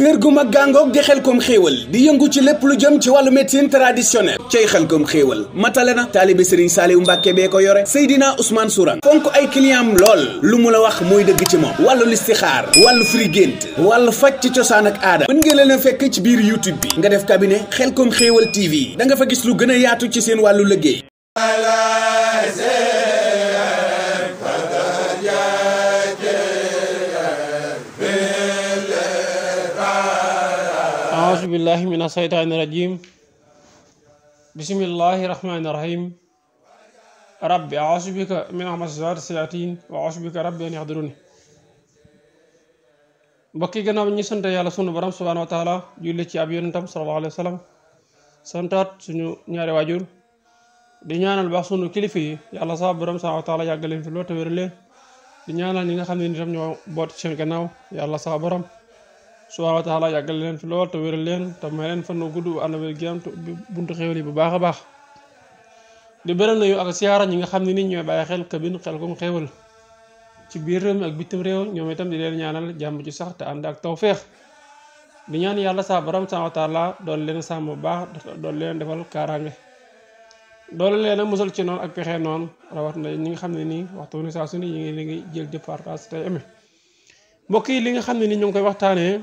wér gu mag gàngoog di Xelcom xéewal di yëngu ci lépp lu jëm ci wàllu médecine traditionnelle cay Xelcom xéewal matale na taalibe Serigne Saliou Mbàkke bee ko yore Seydina Ousmane Sourang fonk ay client am lool lu mu la wax mooy dëgg ci moom wàllu listixaar wàllu firi gént wàllu faj ci cosaan ak aada mën ngeen leen a fekk ci biir YouTube bi nga def cabinet Xelcom xéewal TV da nga fa gis lu gën a yaatu ci seen wàllu liggéey. أعوذ بالله من الشيطان الرجيم بسم الله الرحمن الرحيم رب أعوذ بك من همزات الشياطين وأعوذ بك رب أن يحضرون mbokk yi gannaaw ñi sant yàlla sunu borom subhanahu wa taala julli ci ab yonentam sallallahu alayhi wa sallam santaat suñu ñaari waajur di ñaanal baax sunu kilifa yi yàlla sa borom subhanahu wa taala yàggal leen fi lool te wér leen di ñaanal ñi nga xam ne ni tam ñoo boot ci seen gannaaw yàlla sa borom subhaanahu wa taala yàggal leen fi lool te wéral leen te may leen fan gudd ànd wér gi am te buntu xéwal yi bu baax a baax di bëral nayu ak siyaara ñi nga xam ne nit ñooy bàyyi xel cabine Xelcom xéwal ci biir réew mi ak bitim réew ñoom itam di leen ñaanal jàmm ci sax te ànd ak tawféex di ñaan yàlla sa borom subhaanahu wa taala doon leen sàmm bu baax doon leen defal kaaraange doole leen a musal ci noonu ak pexe noonu rawat na ñi nga xam ne nii waxtu ni saa su ne ñu ngi jël di partage tey amee mbokk yi li nga xam ne ni ñu ngi koy waxtaanee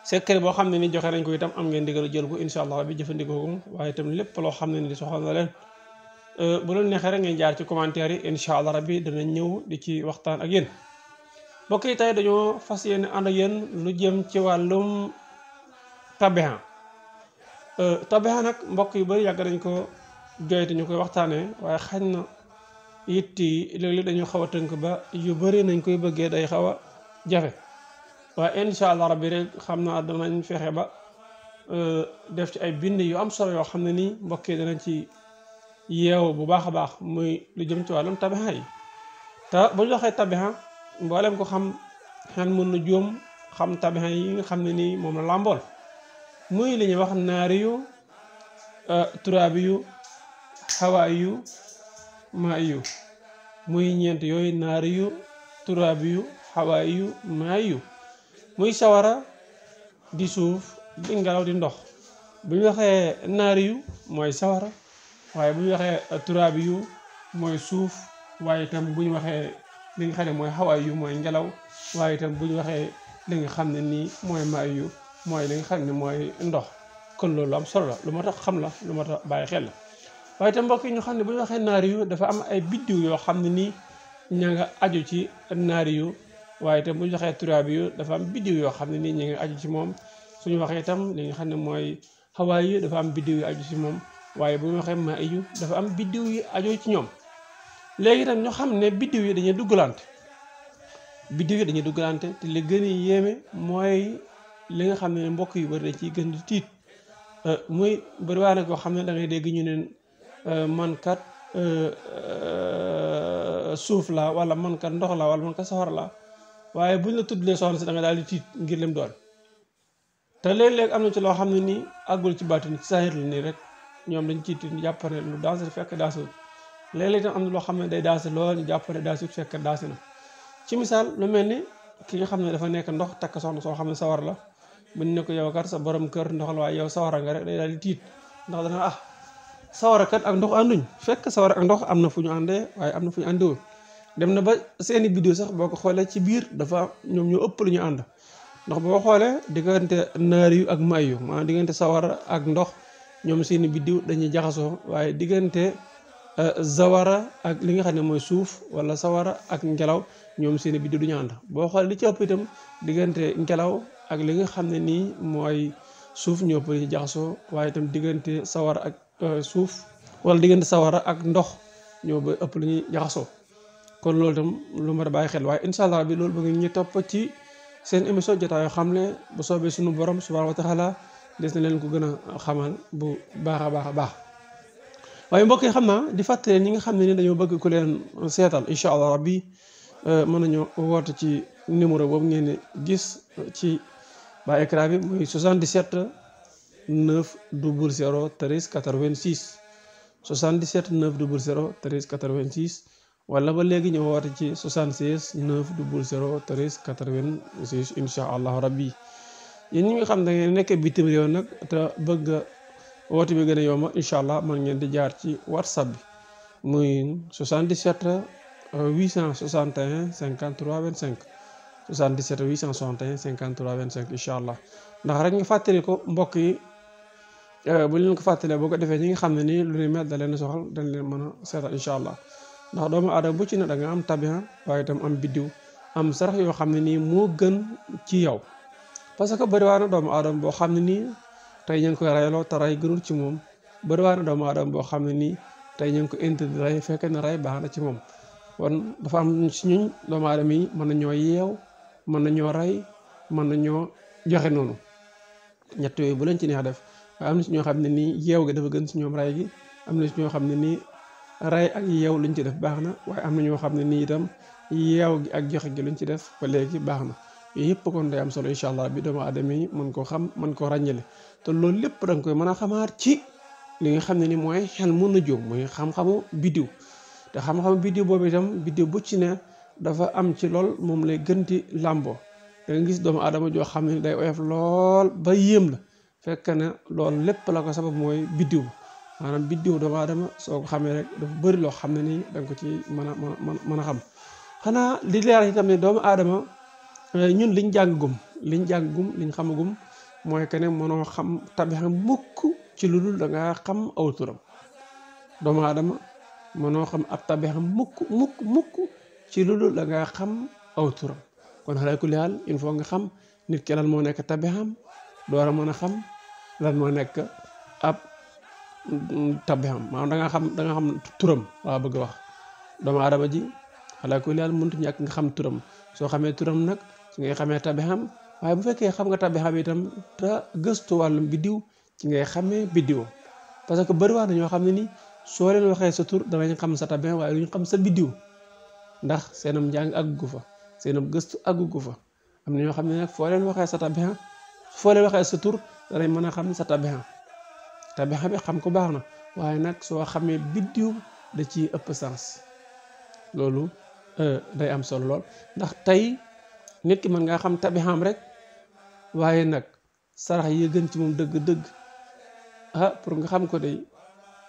secret boo xam ne ni joxe nañ ko itam am ngeen digal jël ko incha allah bi jëfandikoo ko waaye itam lépp loo xam ne ni soxal na leen bu leen neexee rek ngeen jaar ci commentaire yi incha allah rabbi danañ ñëw di ci waxtaan ak yéen mbokk yi tey dañoo fas yéene ànd ak yéen lu jëm ci wàllum tabiha nag mbokk yu bari yàgg nañ ko joyte ñu koy waxtaanee waaye xañ na it yi léeg-léeg dañu xaw a tënk ba yu bari nañ koy bëggee day xaw a jafe waaye incha allah rabbi rek xam naa danañ fexe ba def ci ay bind yu am solo yoo xam ne nii mbokk yi danañ ci yeewu bu baax a baax muy lu jëm ci wàllum tabiha yi te bu ñu waxee tabiha mboolem ko xam xel mën na juum xam tabiha yi nga xam ne nii moom la làmbool muy li ñuy wax naari yu turaabi yu xawaayi yu maa yu muy ñeent yooyu naari yu turaabi yu xawaayi yu maa yu muy sawara di suuf di ngelaw di ndox bu ñu waxee naari yu mooy sawara waaye bu ñu waxee turaabi yu mooy suuf waaye itam bu ñu waxee li nga xam ne mooy xawaayi yu mooy ngelaw waaye itam bu ñu waxee li nga xam ne nii mooy maa yu mooy li nga xam ne mooy ndox kon loolu am solo la lu ma tax xam la lu ma tax bàyyi xel la waaye itam mbokk yi ñu xam ne bu ñu waxee naari yu dafa am ay biddiw yoo xam ne nii ña nga aju ci naari yu waaye itam bu ñu waxee turaabi yu dafa am biddiw yoo xam ne nii ñi nga aju ci moom suñu waxee itam li nga xam ne mooy xawaay yu dafa am biddiw yu aju ci moom waaye bu ñu waxee maa yu dafa am biddiw yu aju ci ñoom léegi itam ñu xam ne biddiw yi dañuy duggalante te li gën a yéeme mooy li nga xam ne mbokk yu bari dañ ciy gën di tiit muy bari waa nag koo xam ne da ngay dégg ñu neen man kat suuf la wala man kat ndox la wala man kat safara la waaye buñ la tuddlee soxna si da nga daal di tiit ngir lim doon te léeg-léeg am na ci loo xam ne nii àggul ci baatin ci saahir la nii rek ñoom dañ ciy tiit ñu jàpp ne lu dansé fekk dansé léeg-léeg itam am na loo xam ne day dansé lool ñu jàpp ne dansé fekk dansé na ci misaal lu mel ni ki nga xam ne dafa nekk ndox takk soxna soo xam ne sawar la buñ ne ko yow kat sa borom kër ndox la waaye yow sawara nga rek day daal di tiit ndax dana sawara kat ak ndox ànduñ fekk sawara ak ndox am na fu ñu àndee waaye am na fu ñu àndiwul dem na ba seeni vidéo sax boo ko xoolee ci biir dafa ñoom ñoo ëpp lu ñu ànd ndax boo xoolee diggante naari yu ak may yu maanaam diggante sawara ak ndox ñoom seeni vidéo dañuy jaxasoo waaye diggante zawara ak li nga xam ne mooy suuf wala sawara ak ngelaw ñoom seeni vidéo du ñu ànd boo xoolee li ci ëpp itam diggante ngelaw ak li nga xam ne nii mooy suuf ñoo ëpp dañuy jaxasoo waaye itam diggante sawara ak suuf wala diggante sawara ak ndox ñoo ba ëpp lu ñuy jaxasoo kon loolu itam lu ma bàyyi xel waaye incha allah bi loolu ba nga ñu topp ci seen émission jotaay yoo xam ne bu soobee suñu borom subhanahu wa taala des na leen ko gën a xamal bu baax a baax waaye mbokk yi xam naa di fàttali ñi nga xam ne ni dañoo bëgg ku leen seetal incha allah rabbi mën nañoo woote ci numéro boobu ngeen gis ci ba écran bi muy 77 900 13 86 77 900 13 86 wala ba léegi ñu woote ci 76 900 13 86 incha allahu rabbi yéen ñi nga xam ne ngeen nekk bitim réew nag te bëgg woote bi gën a yomb incha allah mën ngeen di jaar ci whatsapp bi muy 77 861 53 25 77 861 53 25 incha allah ndax rek nga fàttali ko mbokk yi bu leen ko fàttalee boo ko defee ñi nga xam ne nii lu ni mel da leen soxal dañ leen mën a seetal incha allah ndax doomu aadama bu ci ne da nga am tabiha waaye itam am biddiw am sarax yoo xam ne nii moo gën ci yow parce que bëri waa na doomu aadama boo xam ne nii tey ñu ngi koy rayloo te ray gënul ci moom bëri waa na doomu aadama boo xam ne nii tey ñu ngi ko interdit ray fekk na ray baax na ci moom kon dafa am si ñuñ doomu aadama yi mën nañoo yeew mën nañoo ray mën nañoo joxe noonu ñett yooyu bu leen ci neex def waaye am na si ñoo xam ne nii yeew gi dafa gën si ñoom ray gi am na si ñoo xam ne nii ray ak yeew luñ ci def baax na waaye am na ñoo xam ne nii itam yeew gi ak joxe gi luñ ci def ba léegi baax na yooyu yëpp kon day am solo incha allah bi doomu aadama yi mën koo xam mën koo ràññale te loolu lépp da nga koy mën a xamaat ci li nga xam ne ni mooy xel mun na jóom muy xam-xamu biddiw te xam-xamu biddiw boobu itam biddiw bu ci ne dafa am ci lool moom lay gënti làmboo da nga gis doomu aadama joo xam ne day oyof lool ba yéem la fekk ne loolu lépp la ko sabab mooy biddiw maanaam biddiw doomu aadama soo ko xamee rek dafa bëri loo xam ne nii da nga ko ci mën a xam xanaa li leer itam ne doomu aadama ñun liñ liñ xamagum mooy que ne mënoo xam tabixa mukk ci lu dul da nga xam aw turam doomu aadama mënoo xam ab tabixa mukk ci lu dul da nga xam aw turam kon xale ku leal il faut nga xam nit ki lan moo nekk tabixam door a mën a xam lan moo nekk ab tabixam maanaam da nga xam turam waa bëgg wax doomu aadama ji xale ku leal mënut ñàkk nga xam turam soo xamee turam nag su ngay xamee tabixam waaye bu fekkee xam nga tabixam itam te gëstu wàllum biddiw ci ngay xamee biddiw parce que bëri waa na ñoo xam ne ni soo leen waxee sa tur danañ xam sa tabixam waaye duñu xam sa biddiw ndax seenam njàng àggu fa seenam gëstu àggu fa am na ñoo xam ne nag foo leen waxee sa tabixam foo leen waxee sa tur danañ mën a xam sa tabixam bi xam ko baax na waaye nag soo xamee biddiw da ciy ëpp sens loolu day am solo lool ndax tey nit ki mën ngaa xam tabixam rek waaye nag sarax yi gën ci moom dëgg-dëgg pour nga xam ko day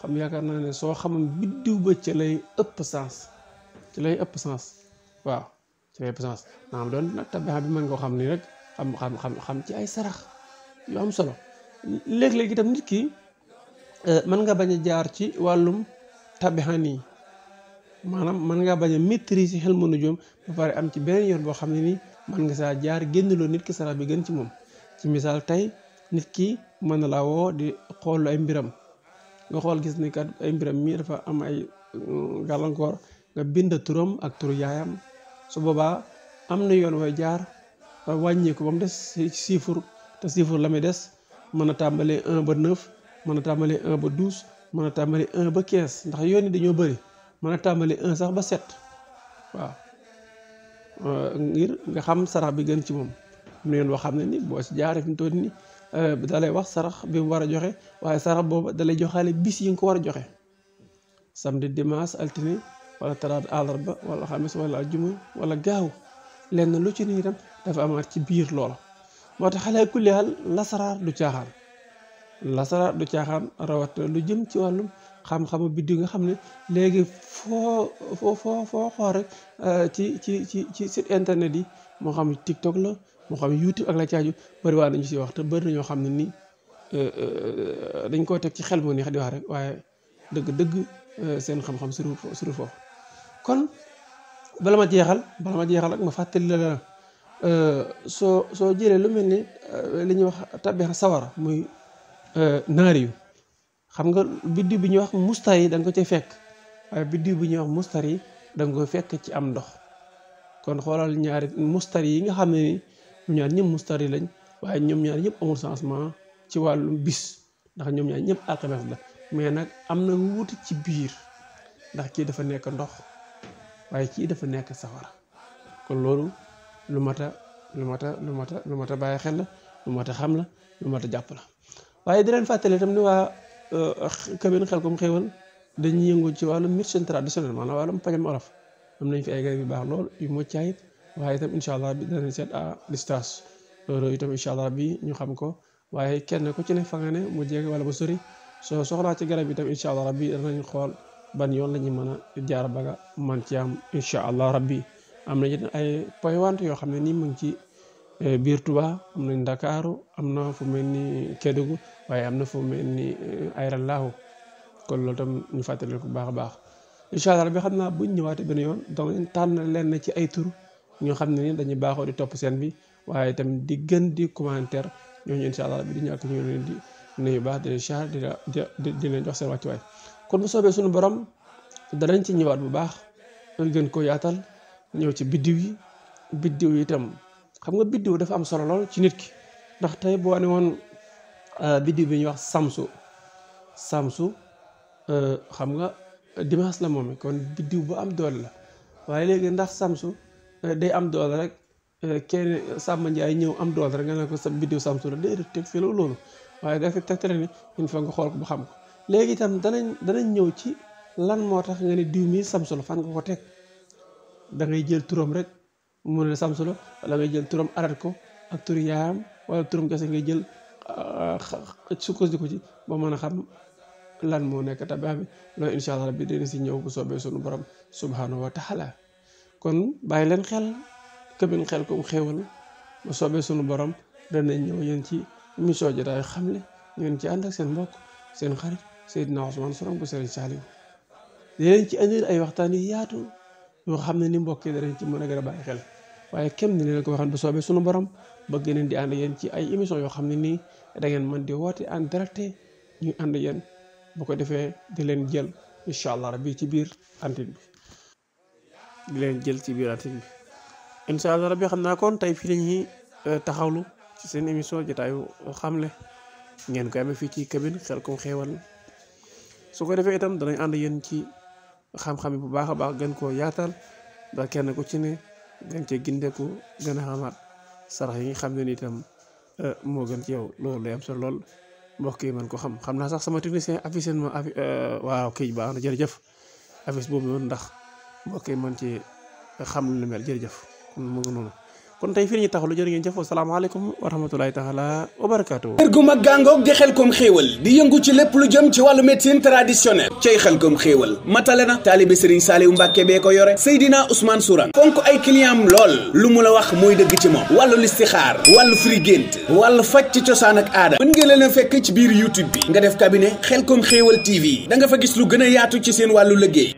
xam yaakaar naa ne soo xamam biddiw ba ci lay ëpp sens waaw ci lay ëpp sens naam doon nag tabixam bi mën nga xam ni rek xam ci ay sarax yu am solo léeg-léeg itam nit ki mën nga bañ a jaar ci wàllum tabixa nii maanaam mën ngaa bañ a maîtriser xel mën a joom ba pare am ci beneen yoon boo xam ne nii mën nga saa jaar génnloo nit ki sarax bi gën ci moom ci misaal tey nit ki mën na laa woo di xool ay mbiram nga xool gis ni kat ay mbiram mii dafa am ay gàllankoor nga bind turam ak turu yaayam su boobaa am na yoon way jaar wàññeeku ba mu des chiffre te chiffre la muy des mën a tàmbalee 1 ba 9 mën a tàmbalee 1 ba 12 mën a tàmbalee 1 ba 15 ndax yoon yi dañoo bëri mën a tàmbalee 1 sax ba 7 waaw ngir nga xam sarax bi gën ci moom am na yoon boo xam ne ni boo si jaaree fi mu toll nii da lay wax sarax bi mu war a joxe waaye sarax boobu da lay joxaale bis yi nga ko war a joxe samedi dimanche altine wala talaata àllarba wala xamis wala aljuma wala gaaw lenn lu ci nii itam dafa amaat ci biir loola moo tax xale ku leexal lasaraar du caaxaan rawat lu jëm ci wàllum xam-xamu biddiw nga xam ne léegi foo xool rek ci site internet yi moo xam TikTok la moo xam YouTube ak la caaju bëri waa nañu si wax te bëri na ñoo xam ne nii dañ koo teg ci xel moo neex di wax rek waaye dëgg seen xam-xam suru foofu kon bala ma jeexal rek ma fàttali la soo jëlee lu mel ni li ñuy wax tabeex sawara muy naari yu xam nga biddiw bi ñuy wax mustar yi da nga ko cay fekk waaye biddiw bi ñuy wax mustar yi da nga ko fekk ci am ndox kon xoolal ñaari mustar yi nga xam ne ni ñoom ñaar ñëpp mustar yi lañ waaye ñoom ñaar ñëpp amul changement ci wàllum bis ndax ñoom ñaar ñëpp alxames la mais nag am na wuute ci biir ndax kii dafa nekk ndox waaye kii dafa nekk safara kon loolu lu mat a bàyyi xel la lu mat a xam la lu mat a jàpp la waaye di leen fàttali itam ni waa cabine Khelcom Xéewal dañuy yëngu ci wàllum médecine traditionnelle maanaam wàllum pajam olof am nañ fi ay garab yu baax lool yu mucc ayib waaye itam incha allah bi danañ seet à distance loolu itam incha allah rabbi ñu xam ko waaye kenn ku ci ne fa nga ne mu jege wala mu sori soo soxlaa ci garab itam incha allah rabbi danañ xool ban yoon la ñu mën a jaar ba nga man ci am incha allah rabbi am na ay point wante yoo xam ne nii mu ngi ci biir Touba am nañ Ndakaaru am na fu mel ni Kédougou waaye am na fu mel ni Aéré Lao kon loolu tam ñu fàttali ko bu baax a baax incha allah rabbi xam naa buñ ñëwaatee benn yoon donc tànn leen ci ay tur ñoo xam ne ni dañuy baaxoo di topp seen bi waaye itam di gën di commentaire ñooñu incha allah rabbi di ñàkk ñu leen di nuyu baax di leen char di leen jox seen wàccuwaay kon bu soobee suñu borom danañ ci ñëwaat bu baax gën ko yaatal ñëw ci biddiw yi itam xam nga biddiw dafa am solo lool ci nit ki ndax tey boo ne woon biddiw bi ñuy wax samsu xam nga dimanche la moom kon biddiw bu am doole la waaye léegi ndax samsu day am doole rek kenn Samba Ndiaye ñëw am doole rek nga ne ko sa biddiw samsu la déedéet teg fi loolu waaye dafa tegtale ni il faut nga xool ko bu xam ko léegi itam danañ ñëw ci lan moo tax nga ne diw mi samsu la fan nga ko teg da ngay jël turam rek mu ne samsu la wala ngay jël turam arat ko ak turu yaayam wala turam kese ngay jël sukkandiku ci ba mën a xam lan moo nekk tabax bi loolu incha allah rabbi dina si ñëw bu soobee sunu borom subhanahu wa taala kon bàyyi leen xel këbin xel ko xéewal bu soobee sunu borom danañ ñëw yéen ci émission jotaay xamle ngeen ci ànd ak seen mbokk seen xarit Seydina Ousmane Sourang bu Serigne Saliou dinañ ci andil ay waxtaan yu yaatu yoo xam ne ni mbokk yi danañ ci mën a gën a bàyyi xel waaye kem ni leen ko waxoon bu soobee sunu borom bëgg nañ di ànd yéen ci ay émission yoo xam ne nii da ngeen mën di woote en direct ñu ànd yéen bu ko defee di leen jël incha allah rabbi ci biir antenne bi incha allah rabbi xam naa kon tey fii la ñuy taxawlu ci seen émission jotaayu xamle ngeen koy amee fii ci cabine Khelcom xéewal su ko defee itam danañ ànd yéen ci xam-xam yi bu baax a baax gën koo yaatal ba kenn ku ci ne gën cee gindeeku gën a xamaat sarax yi nga xam ne ni itam moo gën ci yow loolu day am solo lool mbokk yi man ko xam naa sax sama technicien affiché ma waaw kii baax na jërëjëf affiche boobu noonu ndax mbokk yi man ci xam lu mel jërëjëf kon mu ngi noonu kon tey fii la ñuy taxalu jërë ngeen jëf asalaamaaleykum wa rahmatulahi taala wa barakaatu. kër gu mag gàngoog di Khelcom xéewal di yëngu ci lépp lu jëm ci wàllu médecine traditionnelle cay Khelcom xéewal matale na taalibe Serigne Saliou Mbacke bee ko yore Seydina Ousmane Sourang fonk ay client am lool lu mu la wax mooy dëgg ci moom wàllu listixaar wàllu firi gént wàllu faj ci cosaan ak aada mën ngeen leen a fekk ci biir YouTube bi nga def cabinet Khelcom xéewal TV da nga fa gis lu gën a yaatu ci seen wàllu liggéey